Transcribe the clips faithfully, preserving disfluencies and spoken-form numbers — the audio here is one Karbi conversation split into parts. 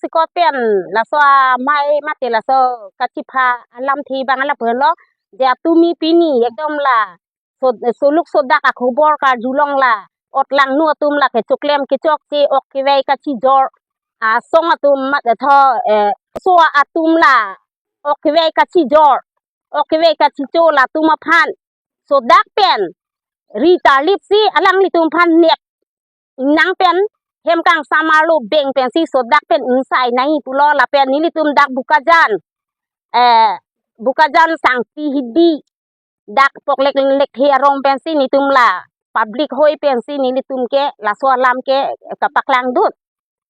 tongsekot pen laso amei mate laso kachipha alamthe abang lapu henlo, je atumi pini ekdom la so, soluk sodak akhobor karjulong la otlangno atum la kechoklem kechokche, ok kevei kachijor asong atum mat tho, eh, so atum la ok kevei kachijor, ok kevei kachicho latum aphan sodak pen ri tarlip si alanglitum aphan nek ingnang pen hem kangsam arlo beng pensi sodak pen ingsai nangji pulo lapen nelitum dak Bokajan, eh, Bokajan Sangti Hidi dak Pokleng Lekthe arong pensi netum la public hoi pensi nelitum ke laso alam ke kapaklangdun.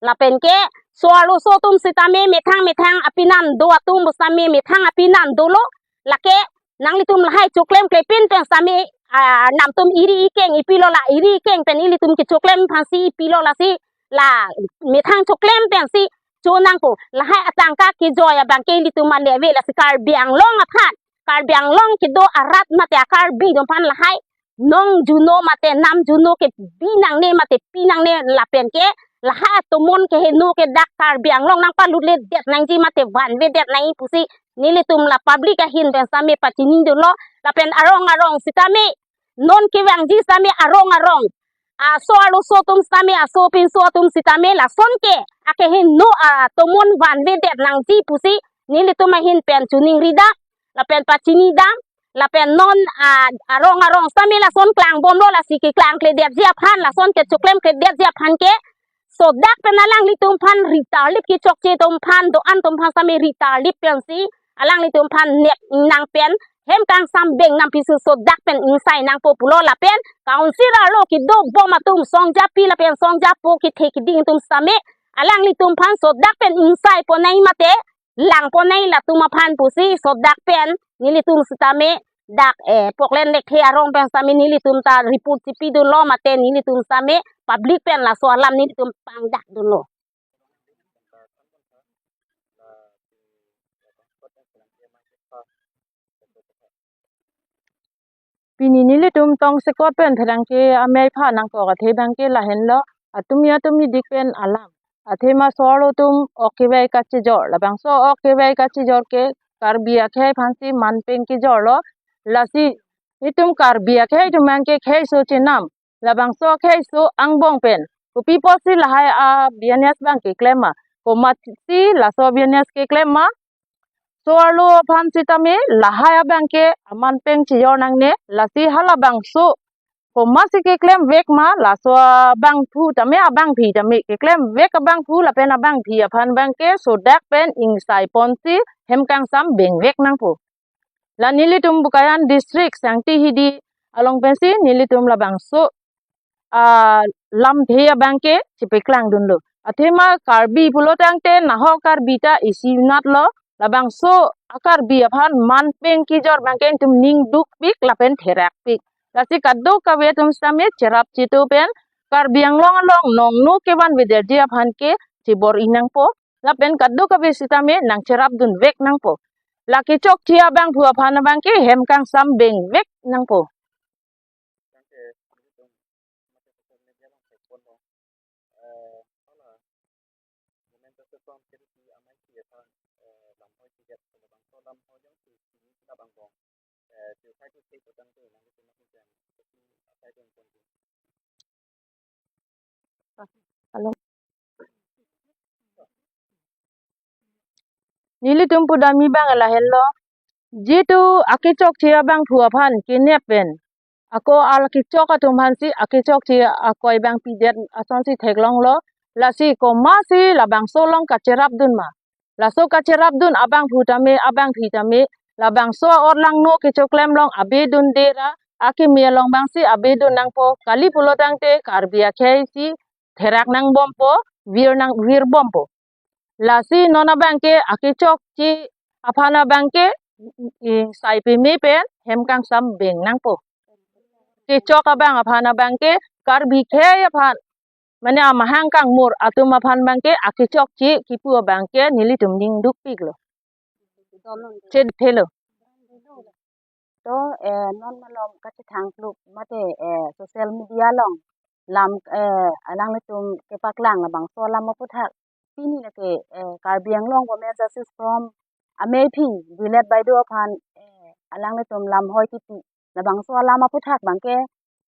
Lapen ke so arloso atum sitame methang methang apinan do atum sitame methang apinan dolo, lake nanglitum lahai choklem klepin pen sitame, ah, namtum iri ikeng ipilo, la iri ikeng pen ilitum kechoklem aphansi ipilo, lasi la methang choklem pensi chonangpo. Lahai atangka kejoi abang ke ilitum ale ave, lasi Karbi Anglong aphan, Karbi Anglong kedo arat mate a-Karbi atum aphan lahai nong juno mate nam juno kebi nangne mate pi nangne lapen ke lahai atomon keheno ke dak Karbi Anglong nangpalut le det nangji mate vanve det nangji pusi nelitum la public ahin pen sitame pachinidunlo. Lapen arong arong sitame non kevangji sitame arong arong aso arloso atum sitame, aso pinso atum sitame lason ke akeheno atomon vanve det nangji pusi nelitum ahin pen choningridam lapen pachinidam. Lapen non, ah, arong arong sitame lason klangbomlo, lasi keklang kledetji aphan, lason kechoklem kledetji aphan ke sodak pen alanglitum aphan ri tarlip kechokche atum aphan, do-an atum aphan sitame ri tarlip pensi alanglitum aphan nek ingnang pen hem kangsam beng nangpi si sodak pen ingsai nangpo pulo. Lapen council arlo kedobom atum songjapi lapen songjapo kethe keding atum sitame alanglitum aphan sodak pen ingsai ponnai mate lang ponnai latum aphan pusi sodak pen nelitum sitame dak, eh, Pokleng Lekthe arong pen sitame nelitum ta report chipidunlo mate nelitum sitame public pen laso alam nelitum pangdakdunlo. Pini nelitum tongsekot pen pherangke amei aphan nangkok athe abang ke lahenlo, atumi atumi dik pen alam. Athema so arlo atum ok kevei kachijor, labangso ok kevei kachijor ke Karbi akhei aphansi manpeng kejorlo. Lasi itum Karbi akhei atum abang ke kheiso chenam, labangso kheiso angbong pen kopi apotsi lahai a-business abang keklem ma, komatsi laso business keklem ma, so arlo aphan sitame lahai abang ke amanpeng chejor nangne, lasi halabangso komatsi keklemvek ma, laso abangphu tame abangpi tame keklemvek abangphu lapen abangpi aphan abang ke sodak pen ingsai ponsi hem kangsam bengvek nangpo. La nelitum Bokajan district Sangti Hidi along pensi nelitum labangso alamthe abang ke chepaklangdunlo. Athema Karbi pulo tangte nahok Karbi ta isi unatlo, labangso a-Karbi aphan manpeng kejor abang ke itum ning dukpik lapen therakpik. Lasi kadokave atum sitame cherap cheto pen Karbi Anglong along nongno kevanvedetji aphan ke chebor-i nangpo. Lapen kadokave sitame nangcherapdunvek nangpo. La kechokche abangphu aphan abang ke hem kangsam bengvek nangpo. Hello. Nelitum pudamji abang lahenlo. Jitu akechokche abangphu aphan kenep pen ako akechok atum aphansi akechokche akoi abang pidet asonsi theklonglo. Lasi komatsi labangso along kacherapdun ma, laso kacherapdun abangphu tame abangpi tame labangso a-otlangno kechoklem along abedunde ra akimi along abangsi abedun nangpo, kali pulo tangte Karbi akhei si therak nangbompo, vir nang virbompo. Lasi non abang ke akechokche aphan abang ke ingsai peme pen hem kangsam beng nangpo. Kechok abang aphan abang ke Karbi akhei aphan, mane amahang kangmur atum aphan abang ke akechokche kipu abang ke nelitum ning dukpiklo. Chethelo. To, eh, non malom kachethang kluk mate, eh, social media along lam, eh, alanglitum kepaklang labangso alam aputhak pini lake, eh, Karbi Anglong Women Justice Forum amei aphi Brilliant Baideo aphan, eh, alanglitum lam hoi kipi labangso alam aputhak abangke,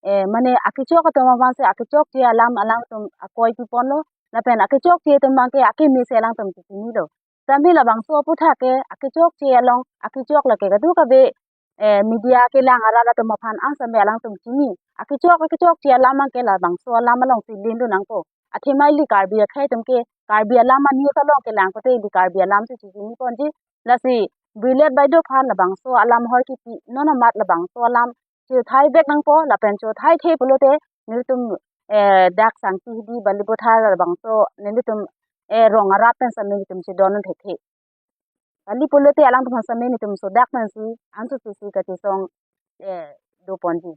eh, mane akechok atum aphan si akechokche alam alangtum akoi piponlo, lapen akechokche atum abangke akeme si alangtum chechinilo. Tame labangso aputhak ke akechokche along akechok lake kadokave, eh, media kelang arat atum aphan an same alangtum chini. Akechok akechokche alam abangke labangso alam alongsi lindun nangpo. Athema ili Karbi akhei atum ke Karbi alam a-news along kelang pote ili Karbi alam si chechiniponji. Lasi Brilliant Baideo aphan labangso alam hoi kipi, non amat labangso alam chothai vek nangpo, lapen chothai the pulote nelitum, eh, dak Sangti Hidi Balipathar labangso nelitum, eh, rong arat pen same nelitum chedon thekthe. Kali pulote alangtum aphan same nelitum sodak pensi ansose si kachesong, eh, doponji.